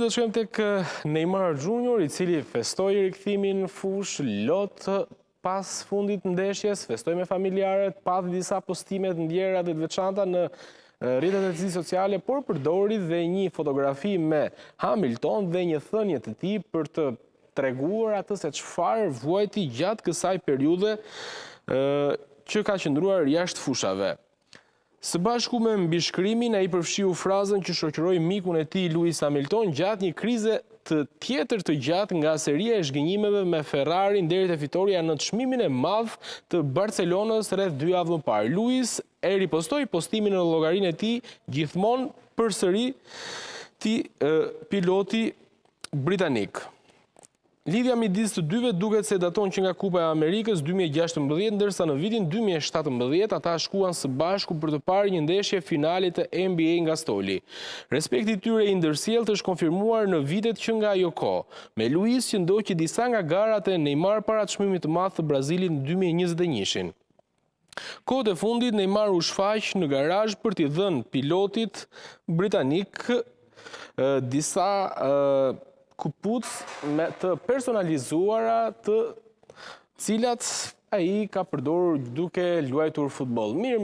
do të shkojmë tek Neymar Junior, i cili festoi rikthimin në fushë, lot pas fundit të ndeshjes, festoi me familjarët, pati disa postime të ndjera dhe të veçanta në rrjetet e tij sociale, por përdori dhe një fotografi me Hamilton dhe një thënie të tij për të treguar atë se çfarë vuajti gjatë kësaj periudhe që ka qëndruar jashtë fushave. Së bashku me mbishkrimin, ai përfshiu frazën që shoqëroi mikun e tij Lewis Hamilton gjatë një krize të tjetër të gjatë nga seria e zhgënjimeve me Ferrarin deri te fitorja në çmimin e madh të Barcelonës rreth dy javë më parë. Lewis e ripostoi postimin në llogarinë e tij gjithmonë përsëriti piloti britanik. Lidhja midis të dyve duket se daton që nga Kupa e Amerikës 2016, ndërsa në vitin 2017 ata shkuan së bashku për të parë një ndeshje finale të NBA nga stoli. Respekti i tyre i ndërsjelltë është konfirmuar në vitet që nga ajo kohë, me Lewis që ndoqi disa nga garat e Neymar para çmimit të madh të Brazilit në 2021-shin. Kohët e fundit Neymar u shfaq në garazh për t'i dhënë pilotit britanik disa këpucë me të personalizuara të cilat ai ka përdorur duke luajtur futboll. Mirë.